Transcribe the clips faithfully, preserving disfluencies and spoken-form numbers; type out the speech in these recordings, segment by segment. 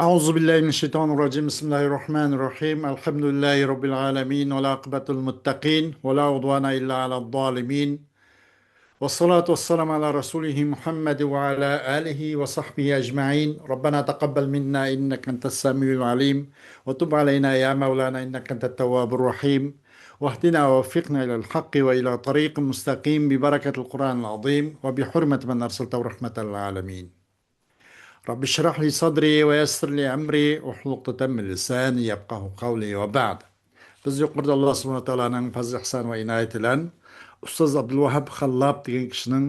أعوذ بالله من الشيطان الرجيم. بسم الله الرحمن الرحيم. الحمد لله رب العالمين، والعاقبة للمتقين، ولا عدوان إلا على الظالمين. والصلاة والسلام على رسوله محمد وعلى آله وصحبه أجمعين. ربنا تقبل منا إنك أنت السميع العليم، وتب علينا يا مولانا إنك أنت التواب الرحيم، واهدنا ووفقنا إلى الحق وإلى طريق مستقيم ببركة القرآن العظيم وبحرمة من أرسلته رحمة للعالمين. رب اشرح لي صدري ويسر لي أمري واحلل عقدة من لساني يفقهوا قولي وبعد. بىز يۇقىرىدا ئاللا سۇبھانەھۇ ۋە تائالانىڭ پەزلى ئىھسان ۋە ئىنايىتى بىلەن ئۇستاز ئابدۇلۋاھاب خاللاپ دېگەن كىشىنىڭ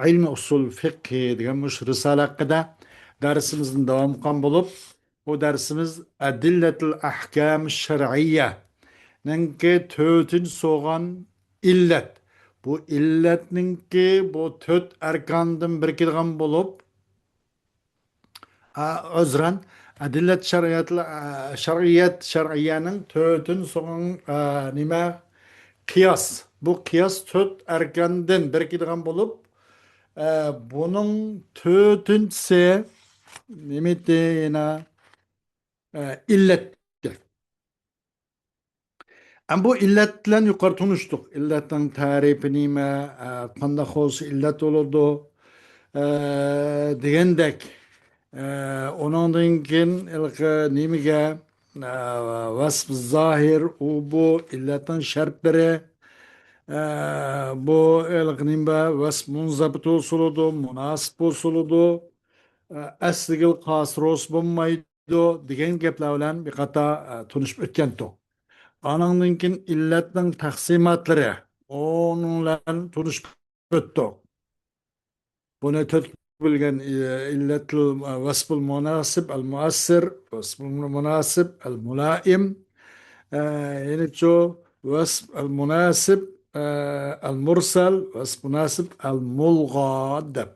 ئىلمى ئۇسۇل فىقھى دېگەن مۇشۇ رىسالە ھەققىدە دەرسىمىزنى داۋام قىلغان بولۇپ، بۇ دەرسىمىز ئەدىللەتۇل ئەھكام شەرئىيەنىڭكى تۆتىنچىسى بولغان ئىللەت. بۇ ئىللەتنىڭكى بۇ تۆت ئەركاندىن بىرىكىدىغان بولۇپ، ئا، ئۆزرەن، ئەدىللەت شەرئىيەت، ئا، شەرئىيەت، شەرئىيەنىڭ تۆتىنچىسى بولغان، ئا، نېمە؟ قىياس. بۇ قىياس تۆت ئەركاندىن بىرىكىدىغان بولۇپ، ئا، بۇنىڭ تۆتىنچىسى نېمىتى يەنە؟ ئا، ئىللەتتە. ئەمما بۇ ئىللەت بىلەن يۇقىرى تونۇشتۇق. ئىللەتنىڭ تەرىپى نېمە؟ ئە، قانداق بولسا ئىللەت بولىدۇ؟ ئە، دېگەندەك. ئە، ئۇنىڭدىن كېيىن ھېلىقى نېمىگە؟ ئە، ۋەسپ زاھىر، ئۇ بۇ ئىللەتنىڭ شەرتلىرى. ئە، بۇ ھېلىقى نېمە؟ ۋەسپ مۇنزەبىت بولسا بولىدۇ، مۇناسىپ بولسا بولىدۇ. ئە، ئەسلىگە خاس روس بولمايدۇ. دېگەن گەپلەر بىلەن بىر قاتار، ئە، تونۇشۇپ ئۆتكەنتۇق. ئانىڭدىن كېيىن ئىللەتنىڭ تەقسىماتلىرى، ئۇنىڭ بىلەن تونۇشۇپ ئۆتتۇق. بۇنى تۆت بۆلگەن، ئە، ئىللەتۇل، ئە، ۋەسپۇل مۇناسىب ئەل مۇئەسسىر، ۋەسپۇل مۇناسىب ئەل مۇلائىم، ئە، يەنىچۇ ۋەسپ ئەل مۇناسىب، ئە، ئەل مۇرسەل، ۋەسپ مۇناسىب ئەل مۇلغا دەپ.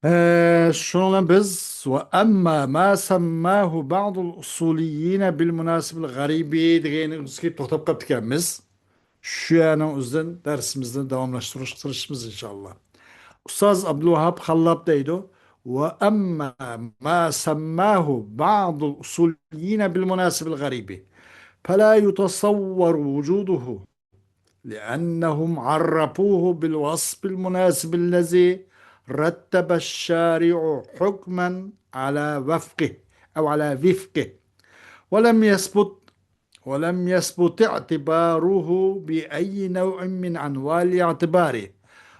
ئە، شۇنىڭ بىلەن بىز «وأما ما سماه بعض الأصوليين بالمناسب الغريب» دېگەن يەرگە توختاپ قاپتىكەنمىز. شۇ يەرنىڭ ئۆزىدىن دەرسىمىزنى داۋاملاشتۇرۇشقا تىرىشىمىز، ئىنشاللا. ئۇستاز ئابدۇلۋاھاب خاللاپ دەيدۇ: «وأما ما سماه بعض الأصوليين بالمناسب الغريب فلا يتصور وجوده». لأنهم عرفوه بالوصف المناسب الذي رتب الشارع حكما على وفقه أو على وفقه، ولم يثبت، ولم يثبت اعتباره بأي نوع من أنواع الاعتبار.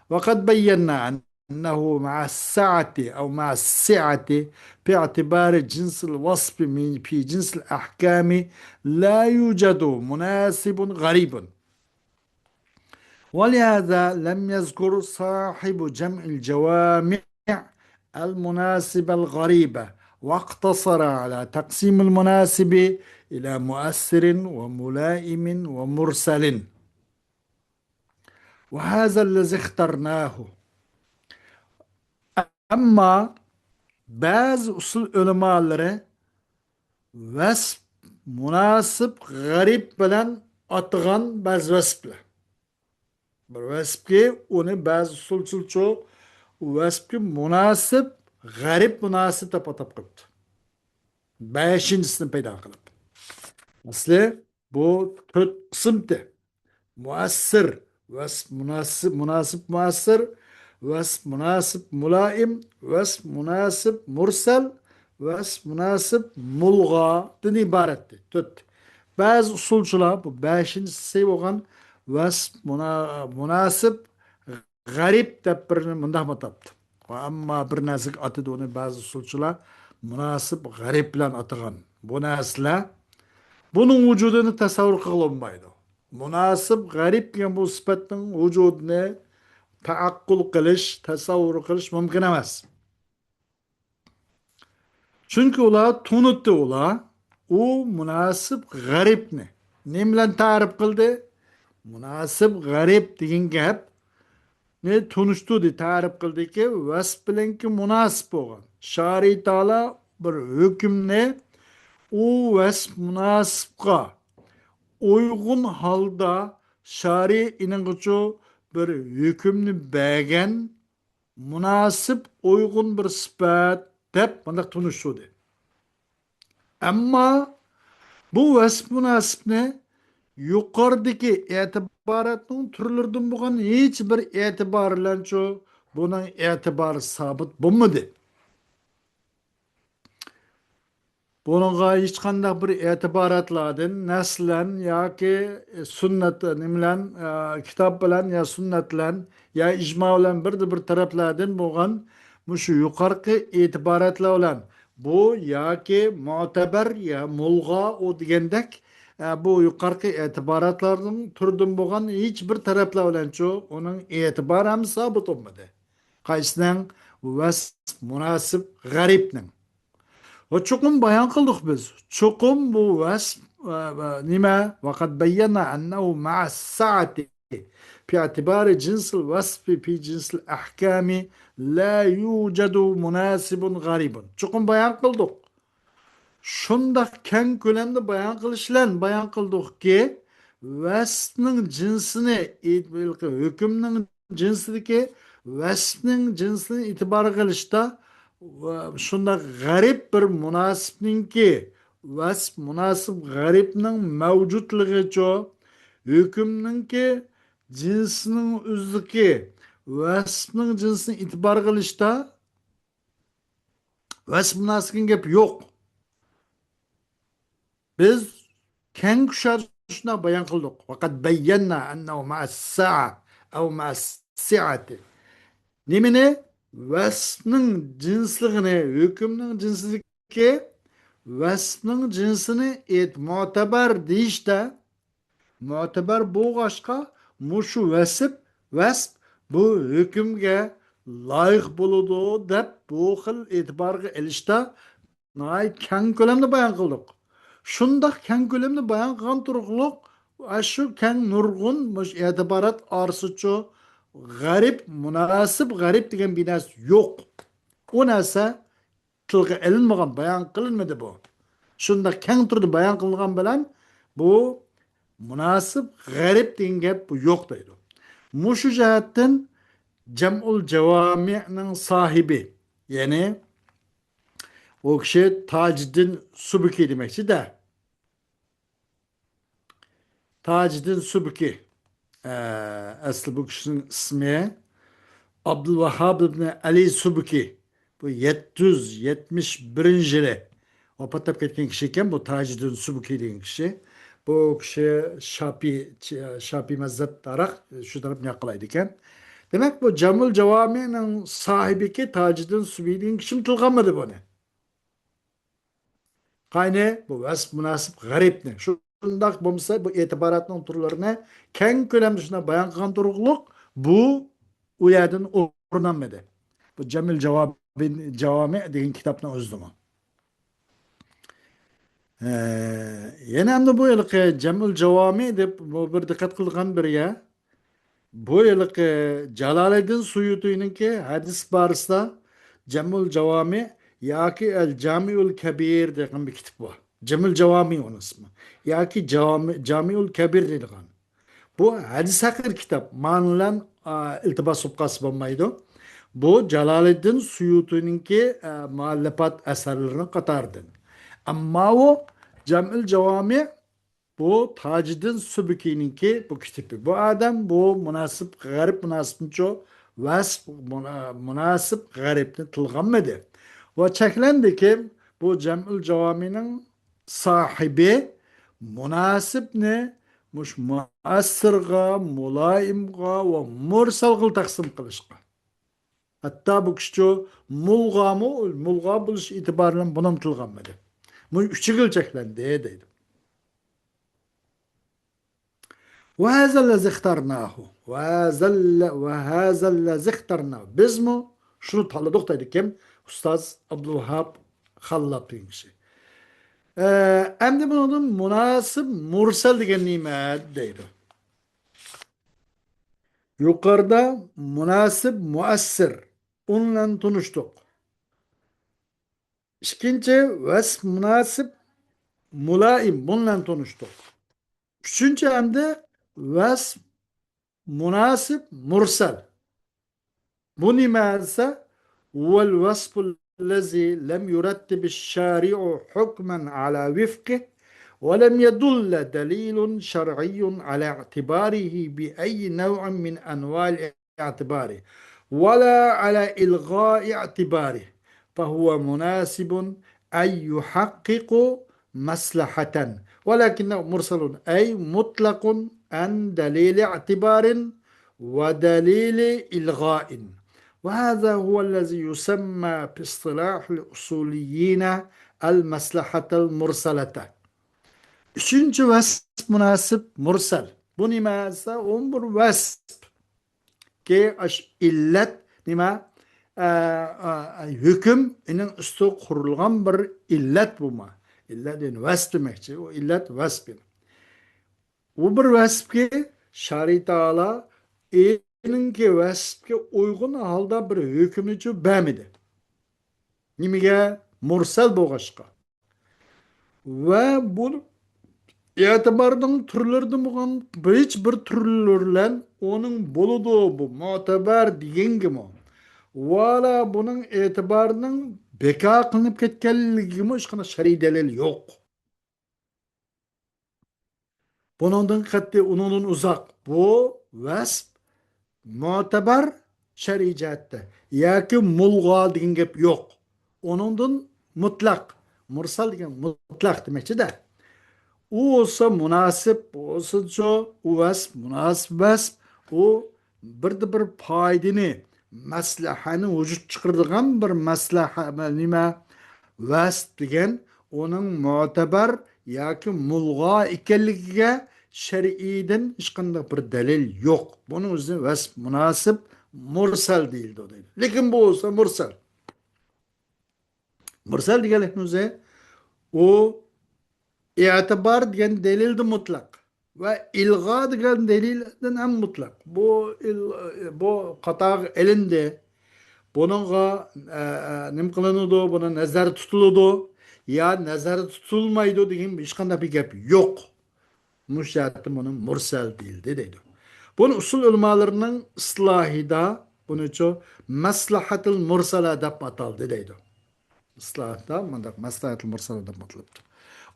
وقد بينا أن أنه مع السعة أو مع السعة في اعتبار جنس الوصف من، في جنس الأحكام لا يوجد مناسب غريب. ولهذا لم يذكر صاحب جمع الجوامع المناسب الغريب، واقتصر على تقسيم المناسب إلى مؤثر وملائم ومرسل. وهذا الذي اخترناه. ئەمما بەزى ئۇسۇل ئۆلىمالىرى ۋەسپ مۇناسىپ غەرىب بىلەن ئاتىغان بەزى ۋەسپلەر. بىر ۋەسپكە ئۇنى بەزى ئۇسۇلچىلچۇ ۋەسپكە مۇناسىپ غەرىب مۇناسىپ دەپ ئاتاپ قويۇپتۇ. بەشىنچىسىنى پەيدا قىلىپ. ئەسلى بۇ تۆت قىسىمتى. مۇئەسسىر، ۋەسپ مۇناسىپ، مۇناسىپ مۇئەسسىر، ۋەسپ مۇناسىپ مۇلائىم، ۋەسپ مۇناسىپ مۇرسەل، ۋەسپ مۇناسىپ مۇلغادىن ئىبارەتتى. تۆت. بەزى ئۇسۇلچىلار بۇ بەشىنچىسى بولغان ۋەسپ مۇنا-، مۇناسىپ غەرىب دەپ بىرنى مۇنداقمۇ ئاتاپتۇ. ۋە ئەمما بىر نەرسىگە ئاتىدۇ ئۇنى بەزى ئۇسۇلچىلار مۇناسىپ غەرىب بىلەن ئاتىغان. بۇ نەرسىلەر بۇنىڭ ۋۇجۇدىنى تەسەۋۋۇر قىلغىلى بولمايدۇ. مۇناسىپ غەرىب دېگەن بۇ سۈپەتنىڭ ۋۇجۇدىنى تەئەققۇل قىلىش، تەسەۋۋۇر قىلىش مۇمكىن ئەمەس. چۈنكى ئۇلار تونۇتتى، ئۇلار ئۇ مۇناسىپ غەرىبنى نېمە بىلەن تەرىپ قىلدى؟ مۇناسىپ غەرىب دېگەن گەپنى تونۇشتۇردى، تەرىپ قىلدىكى، ۋەسپ بىلەنكى مۇناسىپ بولغان. شارى تائالا بىر ھۆكۈمنى ئۇ ۋەسپ مۇناسىپقا ئۇيغۇن ھالدا شارى ئېنىڭغىچۇ بىر ھۆكۈمنى بەرگەن مۇناسىپ ئۇيغۇن بىر سۈپەت دەپ مۇنداق تونۇشتۇردى. ئەمما بۇ ۋەسپ مۇناسىپنى يۇقىرىدىكى ئېتىباراتنىڭ تۈرلىرىدىن بولغان ھېچ بىر ئېتىبار بىلەنچۇ بۇنىڭ ئېتىبارى سابىت بولمىدى. بۇنىڭغا ھېچقانداق بىر ئېتىباراتلاردىن، نەس بىلەن ياكى سۈننەت، نېمە بىلەن، ئە، كىتاب بىلەن يا سۈننەت بىلەن يا ئىجما بىلەن بىردە بىر تەرەپلەردىن بولغان مۇشۇ يۇقىرىقى ئېتىباراتلار بىلەن بۇ ياكى مۇتەبەر يا مۇلغا ئۇ دېگەندەك، ئە، بۇ يۇقىرىقى ئېتىباراتلارنىڭ تۈرىدىن بولغان ھېچ بىر تەرەپلەر بىلەنچۇ ئۇنىڭ ئېتىبارى ھەم سابىت بولمىدى. قايسىنىڭ؟ ۋەسپ مۇناسىپ غەرىبنىڭ. ۋە چوقۇم بايان قىلدۇق بىز. چوقۇم بۇ ۋەسپ، ۋە، ۋە نېمە؟ وقد بينا أنه مع السعة في اعتبار جنس الوصف في جنس الأحكام لا يوجد مناسب غريب. چوقۇم بايان قىلدۇق. شۇنداق كەڭ كۆلەمدە بايان قىلىش بىلەن بايان قىلدۇقكى، ۋەسپنىڭ جىنسىنى، ھۆكۈمنىڭ جىنسىدىكى ۋەسپنىڭ جىنسىنى ئېتىبارغا ئېلىشتا، ۋە شۇنداق غەرىب بىر مۇناسىپنىڭكى، ۋەسپ مۇناسىپ غەرىبنىڭ مەۋجۇتلۇقىچۇ، ھۆكۈمنىڭكى جىنسىنىڭ ئۆزىدىكى ۋەسپنىڭ جىنسىنى ئېتىبارغا ئېلىشتا، ۋەسپ مۇناسىپىنىڭ گەپى يوق. بىز كەڭ كۇشادە شۇنداق بايان قىلدۇق. وقد بينا أنه مع السعة أو مع السعة. نېمىنى؟ ۋەسپنىڭ جىنسلىقىنى، ھۆكۈمنىڭ جىنسىدىكى ۋەسپنىڭ جىنسىنى ئېيت-، مۇتەبەر دېيىشتە، مۇتەبەر بولغاچقا، مۇشۇ ۋەسپ، ۋەسپ بۇ ھۆكۈمگە لايىق بولىدۇ دەپ، بۇ خىل ئېتىبارغا ئېلىشتا ناھايىتى كەڭ كۆلەمدە بايان قىلدۇق. شۇنداق كەڭ كۆلەمدە بايان قىلغان تۇرۇقلۇق، ئاشۇ كەڭ نۇرغۇن مۇشۇ ئېتىبارات ئارىسىچۇ غەرىب، مۇناسىپ غەرىب دېگەن بىر نەرسە يوق. ئۇ نەرسە تىلغا ئېلىنمىغان، بايان قىلىنمىدى بۇ. شۇنداق كەڭ تۈردە بايان قىلىنغان بىلەن بۇ مۇناسىپ غەرىب دېگەن گەپ بۇ يوق دەيدۇ. مۇشۇ جەھەتتىن جەمئۇل جاۋامىئنىڭ ساھىبى، يەنى ئۇ كىشى تاجىدىن سۇبكى دېمەكچى-دە. تاجىدىن سۇبكى. ئە، ئەسلى بۇ كىشىنىڭ ئىسمى ئابدۇلۋاھاب ئىبنى ئەلى سۇبكى. بۇ يەتتە يۈز يەتمىش بىرىنچى يىلى ۋاپات تاپقان كىشى ئىكەن، بۇ تاجىدىن سۇبكى دېگەن كىشى. بۇ كىشى شاپىي، شاپىي مەزھەپ تارىخ، شۇ تەرەپنى ياقلايدىكەن. دېمەك، بۇ جەمئۇل جاۋامىنىڭ ساھىبىكى تاجىدىن سۇبكى دېگەن كىشىمۇ تىلغا ئالمىدى بۇنى. قاينى بۇ ۋەسپ مۇناسىپ غەرىبنى. شۇنداق بولمىسا، بۇ ئېتىباراتنىڭ تۈرلىرىنى كەڭ كۆلەمدە شۇنداق بايان قىلغان تۇرۇقلۇق، بۇ ئۇ يەردىن ئورۇن ئالمىدى. بۇ جەمئۇل جاۋامى، جاۋامى دېگەن كىتابنىڭ ئۆزىدىمۇ. ئە، يەنە ئەمدى بۇ ھېلىقى جەمئۇل جاۋامى دەپ بۇ بىر دىققەت قىلغان بىر يەر. بۇ ھېلىقى جالالىدىن سۇيۇتىنىڭكى ھەدىس بارىسىدا جەمئۇل جاۋامى ياكى ئەل جامىئۇل كەبىر دېگەن بىر كىتاب بار. جەمئۇل جاۋامى ئۇنىڭ ئىسمى. ياكى جامى-، جامىئۇل كەبىر دەيدىغان. بۇ ھەدىس ھەققىدىكى كىتاب. مانا بىلەن، ئا، ئىلتىباس بولۇپ قالسا بولمايدۇ. بۇ جالالىدىن سۇيۇتىنىڭكى، ئا، مۇئەللىپات ئەسەرلىرىنىڭ قاتارىدىن. ئەمما ئۇ جەمئۇل جاۋامى بۇ تاجىدىن سۇبكىنىڭكى بۇ كىتابى. بۇ ئادەم بۇ مۇناسىپ غەرىب مۇناسىپنىچۇ ۋەسپ مۇنا-، مۇناسىپ غەرىبنى تىلغا ئالمىدى. ۋە چەكلەندىكى بۇ جەمئۇل جاۋامىنىڭ ساھىبى مۇناسىپنى مۇش مۇئەسسىرغا، مۇلائىمغا ۋە مۇرسەلغىلا تەقسىم قىلىشقا. ھەتتا بۇ كىشىچۇ مۇلغامۇ، مۇلغا بولۇش ئېتىبارى بىلەن بۇنىمۇ تىلغا ئالمىدى. مۇ ئۈچىگىلا چەكلەندى دەيدۇ. وهذا الذي اخترناه. وهذا ال-، وهذا الذي اخترناه. بىزمۇ شۇنى تاللىدۇق دەيدۇ كىم؟ ئۇستاز ئابدۇلۋاھاب خاللاپ دېگەن كىشى. ئە، ئەمدى بۇنىڭدىن مۇناسىپ مۇرسەل دېگەن نېمە دەيدۇ. يۇقىرىدا مۇناسىپ مۇئەسسىر، ئۇنىڭ بىلەن تونۇشتۇق. ئىككىنچى، ۋەسپ مۇناسىپ مۇلائىم، بۇنىڭ بىلەن تونۇشتۇق. ئۈچىنچى، ئەمدى ۋەسپ مۇناسىپ مۇرسەل. بۇ نېمە دېسە، ۋەل ۋەسپۇل الذي لم يرتب الشارع حكما على وفقه، ولم يدل دليل شرعي على اعتباره بأي نوع من أنواع الاعتبار، ولا على إلغاء اعتباره، فهو مناسب أن يحقق مصلحة، ولكنه مرسل، أي مطلق عن دليل اعتبار ودليل إلغاء. وهذا هو الذي يسمى في اصطلاح الأصوليين المصلحة المرسلة. ئۈچىنچى ۋەسپ مۇناسىپ مۇرسەل. بۇ نېمە دېسە، ئۇ بىر ۋەسپ. كى ئاش ئىللەت نېمە؟ ئە، ئە، ھۆكۈم ئېنىڭ ئۈستىگە قۇرۇلغان بىر ئىللەت بۇمۇ. ئىللەت، يەنى ۋەسپ دېمەكچى. ئۇ ئىللەت ۋەسپ. ئۇ بىر ۋەسپكى شارى تائالا ئېنىڭكى ۋەسپكە ئۇيغۇن ھالدا بىر ھۆكۈمنىچۇ بەرمىدى. نېمىگە؟ مۇرسەل بولغاچقا. ۋە بۇ ئېتىبارنىڭ تۈرلىرىدىن بولغان ھېچ بىر تۈرلىرى بىلەن ئۇنىڭ بولىدۇ، بۇ مۆتىبەر دېگەنگىمۇ، ۋالا بۇنىڭ ئېتىبارىنىڭ بىكار قىلىنىپ كەتكەنلىكىگىمۇ ھېچقانداق شەرئىي دەلىل يوق. بۇنىڭدىن قەتئىي، ئۇنىڭدىن ئۇزاق. بۇ ۋەسپ مۆتىبەر شەرئىي جەھەتتە ياكى مۇلغا دېگەن گەپ يوق. ئۇنىڭدىن مۇتلەق، مۇرسەل دېگەن مۇتلەق دېمەكچىدە. ئۇ بولسا مۇناسىپ، بولسىچۇ، ئۇ ۋەسپ، مۇناسىپ ۋەسپ، ئۇ بىردە بىر پايدىنى، مەسلىھەنى ۋۇجۇد چىقىرىدىغان بىر مەسلىھە، نېمە، ۋەسپ دېگەن ئۇنىڭ مۆتىبەر ياكى مۇلغا ئىكەنلىكىگە شەرئىيدىن ھېچقانداق بىر دەلىل يوق. بۇنىڭ ئۆزى ۋەسپ مۇناسىپ مۇرسەل دېيىلىدۇ دەيدۇ. لېكىن بۇ بولسا مۇرسەل. مۇرسەل دېگەنلىكنىڭ ئۆزى ئۇ ئېتىبار دېگەن دەلىلدە مۇتلەق ۋە ئىلغا دېگەن دەلىلدىن ھەم مۇتلەق. بۇ ئىل-، بۇ قاتارغا ئېلىندى. بۇنىڭغا، ئە، ئە، نېمە قىلىنىدۇ؟ بۇنى نەزەر تۇتۇلىدۇ يا نەزەر تۇتۇلمايدۇ دېگەن ھېچقانداق بىر گەپ يوق. مۇشۇ جەھەتتىن بۇنى مۇرسەل دېيىلدى دەيدۇ. بۇنى ئۇسۇل ئۆلىمالىرىنىڭ ئىستىلاھىدا بۇنىچۇ مەسلىھەتىل مۇرسەلە دەپ ئاتالدى دەيدۇ. ئىستىلاھدا مۇنداق مەسلىھەتىل مۇرسەلە دەپ ئاتىلىپتۇ.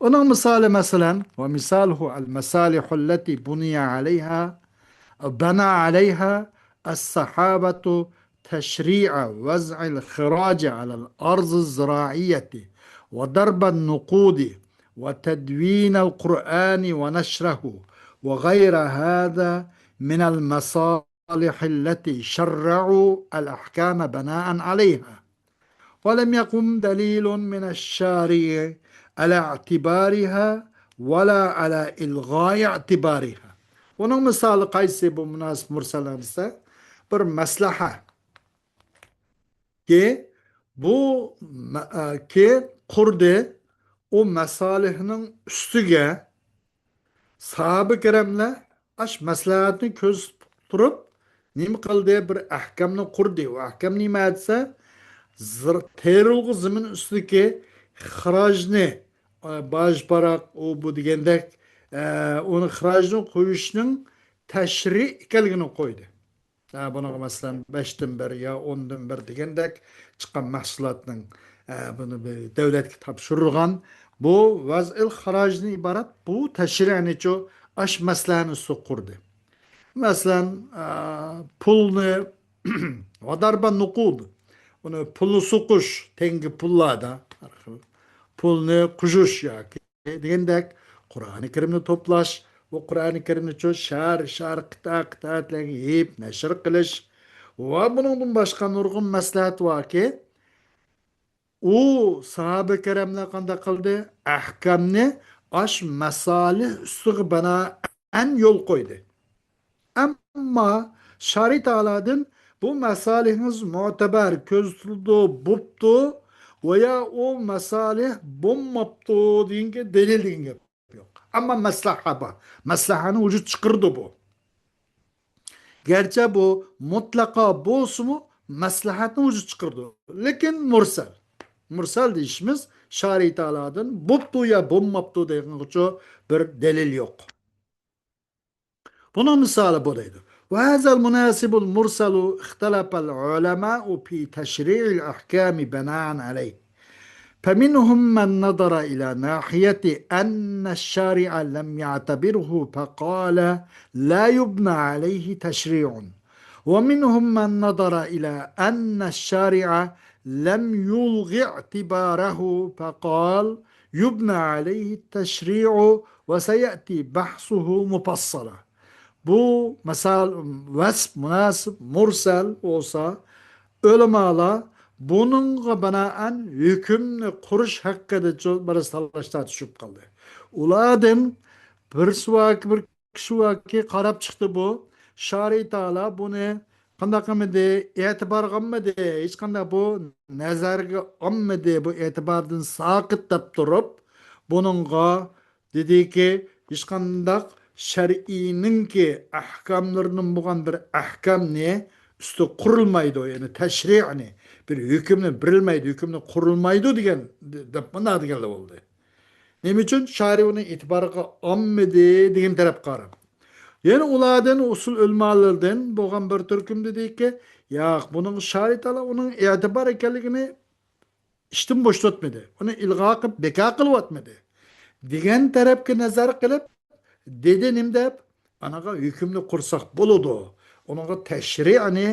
ئۇنىڭ مىسالى، مەسىلەن، ومثاله المصالح التي بني عليها، بنى عليها الصحابة تشريع وضع الخراج على الأرض الزراعية وضرب النقود وتدوين القرآن ونشره وغير هذا من المصالح التي شرعوا الأحكام بناء عليها، ولم يقم دليل من الشارع على اعتبارها ولا على إلغاء اعتبارها. بۇنىڭ مىسالى قايسى بۇ مۇناسىپ مۇرسەللەر دېسە، بىر مەسلىھە. كى بۇ مە-، ئە، كى قۇردى، ئۇ مەسالىھنىڭ ئۈستىگە ساھابە كىرەملەر ئاش مەسلىھەتنى كۆزىتىپ تۇرۇپ، نېمە قىلدى؟ بىر ئەھكامنى قۇردى. ئۇ ئەھكام نېمە دېسە، زىر-، تېرىلغۇ زېمىن ئۈستىدىكى خىراجنى، ئە، باج، پاراق، ئۇ، بۇ دېگەندەك، ئە، ئۇنى خىراجنى قويۇشنىڭ تەشرىئى ئىكەنلىكىنى قويدى. ھە، بۇنىڭغا مەسىلەن، بەشتىن بىر يا ئوندىن بىر دېگەندەك چىققان مەھسۇلاتنىڭ، ھە، بۇنى بىر دۆلەتكە تاپشۇرۇلغان بۇ ۋەزئىل خىراجدىن ئىبارەت بۇ تەشرىئنىچۇ ئاش مەسىلىنى سۇقۇردى. مەسىلەن، ھە، پۇلنى ۋەزەربە نۇقۇد، ئۇنى پۇلنى سوقۇش، تەڭگە پۇللاردا ھەر خىل پۇلنى قوشۇش ياكى دېگەندەك، قۇرئانى كەرىمنى توپلاش، بۇ قۇرئانى كەرىمنىچۇ شەھەر، شەھەر، قىتئە، قىتئەلەرگە يېيىپ نەشر قىلىش ۋە بۇنىڭدىن باشقا نۇرغۇن مەسلىھەت باركى، ئۇ ساھابە كىراملار قانداق قىلدى؟ ئەھكامنى ئاش مەسالىھ ئۈستىگە بىنائەن يول قويدى. ئەمما شارى تائالادىن بۇ مەسالىھىڭىز مۆتىبەر، كۆزىتىلىدۇ، بوپتۇ، ۋە يا ئۇ مەسالىھ بولماپتۇ دېگەنگە دەلىل دېگەن گەپ يوق. ئەمما مەسلىھە بار. مەسلىھەنى ۋۇجۇد چىقىرىدۇ بۇ. گەرچە بۇ مۇتلەقا بولسىمۇ، مەسلىھەتنى ۋۇجۇد چىقىرىدۇ. لېكىن مۇرسەل. مۇرسەل دېيىشىمىز شارى تائالادىن بوپتۇ يا بولماپتۇ دېگەنغىچۇ بىر دەلىل يوق. بۇنىڭ مىسالى بۇ دەيدۇ. وهذا المناسب المرسل اختلف العلماء في تشريع الأحكام بناء عليه. فمنهم من نظر إلى ناحية أن الشارع لم يعتبره فقال لا يبنى عليه تشريع، ومنهم من نظر إلى أن الشارع لم يلغ اعتباره فقال يبنى عليه التشريع وسيأتي بحثه مفصلا. بۇ مىسال، ۋەسپ مۇناسىپ مۇرسەل بولسا، ئۆلىمالار بۇنىڭغا بىنائەن ھۆكۈمنى قۇرۇش ھەققىدە بىراز تاللاش تارتىشىپ قالدى. ئۇلاردىن بىرسى باركى، بىر كىشى باركى قاراپ چىقتى بۇ. شارى تائالا بۇنى قانداق قىلمىدى، ئېتىبارغا ئالمىدى، ھېچقانداق بۇ نەزەرگە ئالمىدى، بۇ ئېتىباردىن ساقىت دەپ تۇرۇپ، بۇنىڭغا دېدىكى، ھېچقانداق شەرئىينىڭكى ئەھكاملىرىدىن بولغان بىر ئەھكامنى ئۈستى قۇرۇلمايدۇ، يەنى تەشرىئنى، بىر ھۆكۈمنى بېرىلمەيدۇ، ھۆكۈمنى قۇرۇلمايدۇ دېگەن، دەپ مۇنداق دېگەنلەر بولدى. نېمە ئۈچۈن؟ شارى ئۇنى ئېتىبارغا ئالمىدى دېگەن تەرەپكە قاراپ. يەنە ئۇلاردىن، ئۇسۇل ئۆلىمالىرىدىن بولغان بىر تۈركۈم دېدىكى، ياق، بۇنىڭ شارى تائالا ئۇنىڭ ئېتىبار ئىكەنلىكىنى ئىشتىن بوشىتىۋاتمىدى. ئۇنى ئىلغا قىلىپ، بىكار قىلىۋاتمىدى. دېگەن تەرەپكە نەزەر قىلىپ، دېدى نېمە دەپ، ئانىغا ھۆكۈمنى قۇرساق بولىدۇ. ئۇنىڭغا تەشرىئنى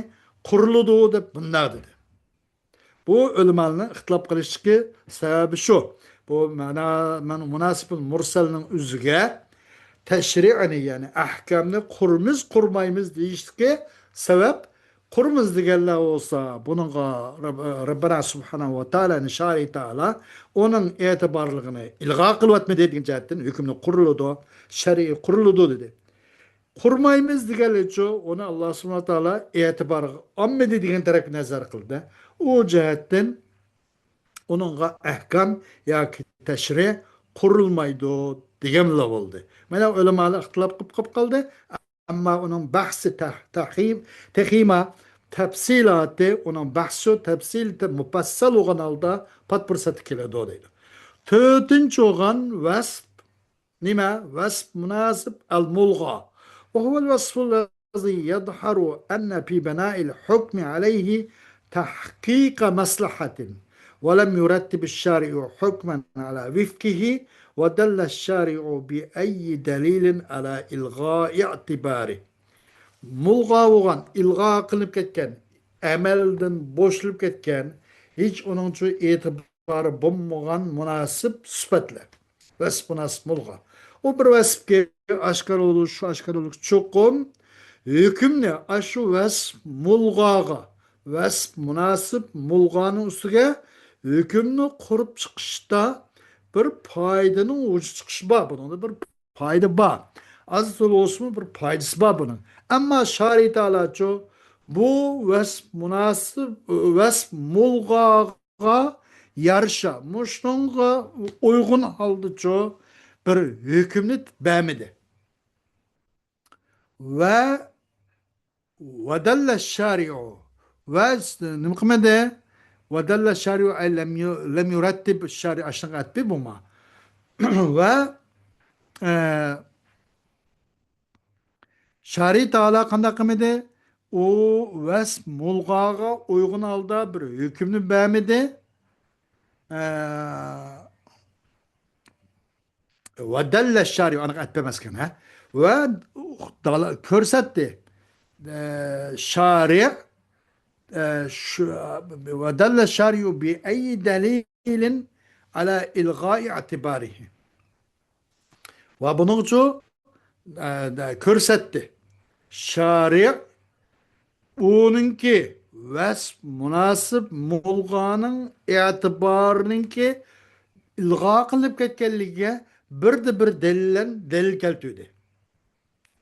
قۇرۇلىدۇ دەپ مۇنداق دېدى. بۇ ئۆلىمالارنىڭ ئىختىلاپ قىلىشتىكى سەۋەبى شۇ. بۇ مەنا، مەن مۇناسىپۇل مۇرسەلنىڭ ئۆزىگە تەشرىئنى، يەنى ئەھكامنى قۇرىمىز، قۇرمايمىز دېيىشتىكى سەۋەب، قۇرىمىز دېگەنلەر بولسا، بۇنىڭغا رەب-، رەببىنا سۇبھانەھۇ ۋە تائالانى، شارى تائالا ئۇنىڭ ئېتىبارلىقىنى ئىلغا قىلىۋەتمىدى دېگەن جەھەتتىن ھۆكۈمنى قۇرۇلىدۇ، شەرئىي قۇرۇلىدۇ دېدى. قۇرمايمىز دېگەنلىكچۇ، ئۇنى ئاللا سۇبھانەھۇ ۋە تائالا ئېتىبارغا ئالمىدى دېگەن تەرەپكە نەزەر قىلدى. ئۇ جەھەتتىن ئۇنىڭغا ئەھكام ياكى تەشرىئ قۇرۇلمايدۇ دېگەنلا بولدى. مانا ئۆلىمالار ئىختىلاپ قىلىپ قېلىپ قالدى. ئەمما ئۇنىڭ بەھسى تەھ-، تەھىم-، تېخىمۇ تەپسىلاتى، ئۇنىڭ بەھسى تەپسىلاتى مۇپەسسەل بولغان ھالدا پات پۇرسەتتە كېلىدۇ دەيدۇ. تۆتىنچى بولغان ۋەسپ نېمە؟ ۋەسپ مۇناسىپ ئەل مۇلغا. وهو الوصف الذي يظهر أن في بناء الحكم عليه تحقيق مصلحة، ولم يرتب الشارع حكما على وفقه، ودل الشارع بأي دليل على إلغاء اعتباره. مۇلغا بولغان، ئىلغا قىلىنىپ كەتكەن، ئەمەلدىن بوشىلىپ كەتكەن، ھېچ ئۇنىڭچۇ ئېتىبارى بولمىغان مۇناسىپ سۈپەتلەر. ۋەسپ مۇناسىپ مۇلغا. ئۇ بىر ۋەسىپكە ئاشكارا بولۇش، شۇ ئاشكارا بولۇش چوقۇم ھۆكۈمنى ئاشۇ ۋەسپ مۇلغاغا، ۋەسپ مۇناسىپ مۇلغانىڭ ئۈستىگە ھۆكۈمنى قۇرۇپ چىقىشتا بىر پايدىنىڭ ۋۇجۇدقا چىقىشى بار. بۇنىڭدا بىر پايدا بار. ئاز تولا بولسىمۇ بىر پايدىسى بار بۇنىڭ. ئەمما شارى تائالاچۇ بۇ ۋەسپ مۇناسىپ، ۋەسپ مۇلغاغا يارىشا، مۇشۇنىڭغا ئۇيغۇن ھالدىچۇ بىر ھۆكۈمنى بەرمىدى. ۋە ودل الشارع. ۋە نېمە قىلمىدى؟ ودل الشارع أي لم ي-، لم يرتب الشارع، ئاشۇنىڭغا ئەتپى بۇما. ۋە، ئە، شارى تائالا قانداق قىلمىدى؟ ئۇ ۋەسپ مۇلغاغا ئۇيغۇن ھالدا بىر ھۆكۈمنى بەرمىدى. ئە، ودل الشارع، ئانىغا ئەتپەمەسكەن، ھە؟ ۋە دالا-، كۆرسەتتى. ئە، شارى، ئە، شۇ، ودل الشارع بأي دليل على إلغاء اعتباره. ۋە بۇنىڭچۇ، ئە، دە-، كۆرسەتتى. شارى ئۇنىڭكى ۋەسپ مۇناسىپ مۇلغانىڭ ئېتىبارىنىڭكى ئىلغا قىلىنىپ كەتكەنلىكىگە بىردە بىر دەلىل، دەلىل كەلتۈردى.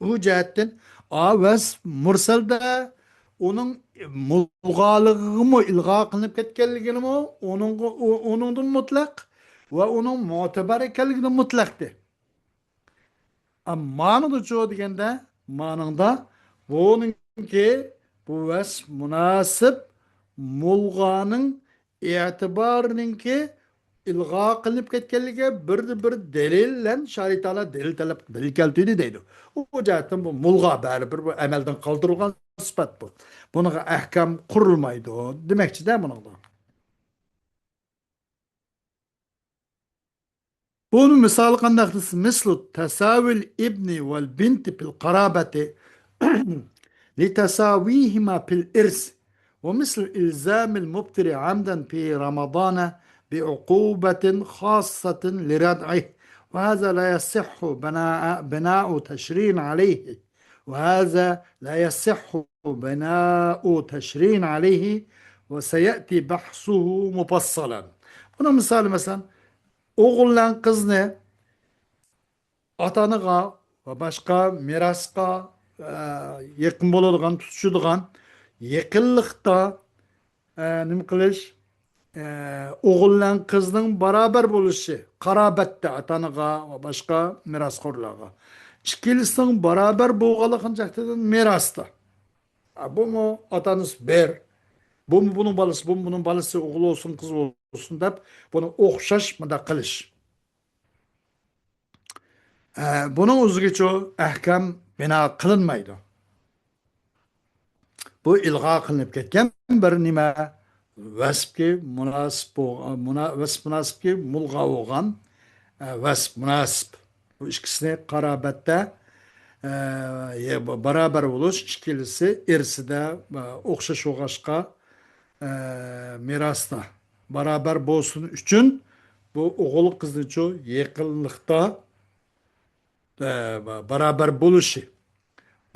ئۇ جەھەتتىن، ئا، ۋەسپ مۇرسەلدە ئۇنىڭ مۇلغالىقىغىمۇ ئىلغا قىلىنىپ كەتكەنلىكىنىمۇ ئۇنىڭغا، ئۇ-، ئۇنىڭدىن مۇتلەق ۋە ئۇنىڭ مۇتەبەر ئىكەنلىكىدىن مۇتلەقتى. ئەمما مانىدىچۇ دېگەندە، مانىڭدا بۇنىڭكى، بۇ ۋەسپ مۇناسىپ مۇلغانىڭ ئېتىبارىنىڭكى ئىلغا قىلىنىپ كەتكەنلىكى بىر، بىر دەلىل بىلەن شارىي تائالا دەلىل تەلەپ، دەلىل كەلتۈردى دەيدۇ. ئۇ جەھەتتىن بۇ مۇلغا، بەرىبىر بۇ ئەمەلدىن قالدۇرۇلغان سۈپەت بۇ. بۇنىڭغا ئەھكام قۇرۇلمايدۇ دېمەكچىدە بۇنىڭدا. بۇنىڭ مىسالى قانداق دېسە، مثل تساوي الابن والبنت في القرابة لتساويهما في الإرث، ومثل إلزام المفطر عمدا في رمضان بعقوبة خاصة لردعه، وهذا لا يصح بناء، بناء تشريع عليه، وهذا لا يصح بناء تشريع عليه، وسيأتي بحثه مفصلا. بۇنىڭ مىسالى، مەسىلەن، ئوغۇل بىلەن قىزنى ئاتا-ئانىغا ۋە باشقا مىراسقا، ئە، يېقىن بولىدىغان، تۇتىشىدىغان يېقىنلىقتا، ئە، نېمە قىلىش؟ ئە، ئوغۇل بىلەن قىزنىڭ باراۋەر بولۇشى، قارابەتتە ئاتا-ئانىغا ۋە باشقا مىراسخورلارغا. ئىككىلىسىنىڭ باراۋەر بولغانلىقىنى جەھەتتىن مىراستا. ئە، بۇمۇ ئاتا-ئانىسى بىر. بۇمۇ بۇنىڭ بالىسى، بۇمۇ بۇنىڭ بالىسى، ئوغۇل بولسۇن، قىز بولسۇن دەپ، بۇنى ئوخشاش مۇنداق قىلىش. ئە، بۇنىڭ ئۆزىگىچۇ ئەھكام بىنا قىلىنمايدۇ. بۇ ئىلغا قىلىنىپ كەتكەن بىر نېمە، ۋەسپكە مۇناسىپ بو-، مۇنا-، ۋەسپ مۇناسىپكە مۇلغا بولغان، ئە، ۋەسپ مۇناسىپ. بۇ ئىككىسىنى قارابەتتە، ئە، يە-، باراۋەر بولۇش، ئىككىلىسى ئىرسىدە، ئە، ئوخشاش بولغاچقا، ئە، مىراستا باراۋەر بولسۇن ئۈچۈن بۇ ئوغۇل قىزنىچۇ يېقىنلىقتا، ئە، باراۋەر بولۇشى.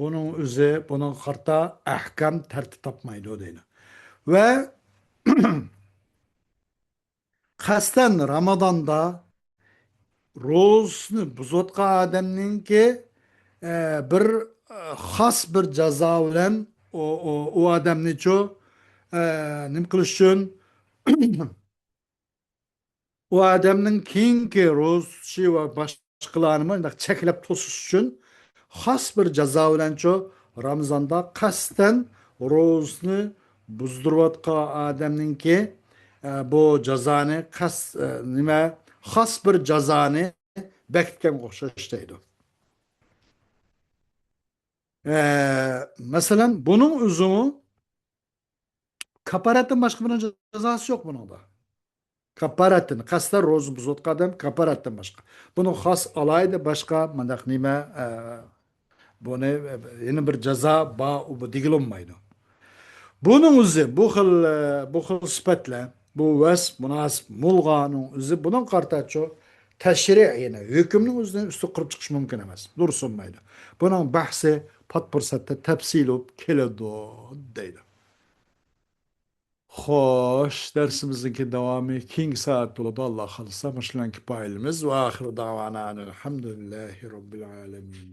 بۇنىڭ ئۆزى، بۇنىڭغا قارىتا ئەھكام تەرتىپ تاپمايدۇ دەيدۇ. ۋە قەستەن رامازاندا روزىسىنى بۇزۇۋاتقان ئادەمنىڭكى، ئە، بىر، ئە، خاس بىر جازا بىلەن ئۇ، ئۇ، ئۇ ئادەمنىچۇ، ئە، نېمە قىلىش ئۈچۈن؟ ئۇ ئادەمنىڭ كېيىنكى روزا تۇتۇشى ۋە باشقىلارنىمۇ مۇنداق چەكلەپ توسۇش ئۈچۈن خاس بىر جازا بىلەنچۇ، رامىزاندا قەستەن روزىسىنى بۇزدۇرۇۋاتقان ئادەمنىڭكى، ئە، بۇ جازانى قەس-، ئە، نېمە، خاس بىر جازانى بەكىتكەنگە ئوخشاش دەيدۇ. ئە، مەسىلەن، بۇنىڭ ئۆزىمۇ كاپارەتتىن باشقا بۇنىڭ جازاسى يوق بۇنىڭدا. كاپارەتتىن، قەستەن روزىنى بۇزۇۋاتقان ئادەم كاپارەتتىن باشقا. بۇنىڭ خاس ئالاھىدە باشقا مۇنداق نېمە، ئە، بۇنى، ئە، يەنە بىر جازا بار، ئۇ بۇ دېگىلى بولمايدۇ. بۇنىڭ ئۆزى، بۇ خىل، ئە، بۇ خىل سۈپەتلەر، بۇ ۋەسپ، مۇناسىپ، مۇلغانىڭ ئۆزى، بۇنىڭ قارىتاچۇ تەشرىئ، يەنى ھۆكۈمنىڭ ئۆزىنى ئۈستى قۇرۇپ چىقىش مۇمكىن ئەمەس. دۇرۇس بولمايدۇ. بۇنىڭ بەھسى پات پۇرسەتتە تەپسىلىي بولۇپ كېلىدۇ دەيدۇ. خوش، دەرسىمىزنىڭكى داۋامى كېيىنكى سائەت بولىدۇ، ئاللا خالىسا. مۇشۇ بىلەن كۇپايىلىمىز. ۋە ئاخىر داۋانا ئەلھەمدۇلىللاھى رەببىل ئالەمىن.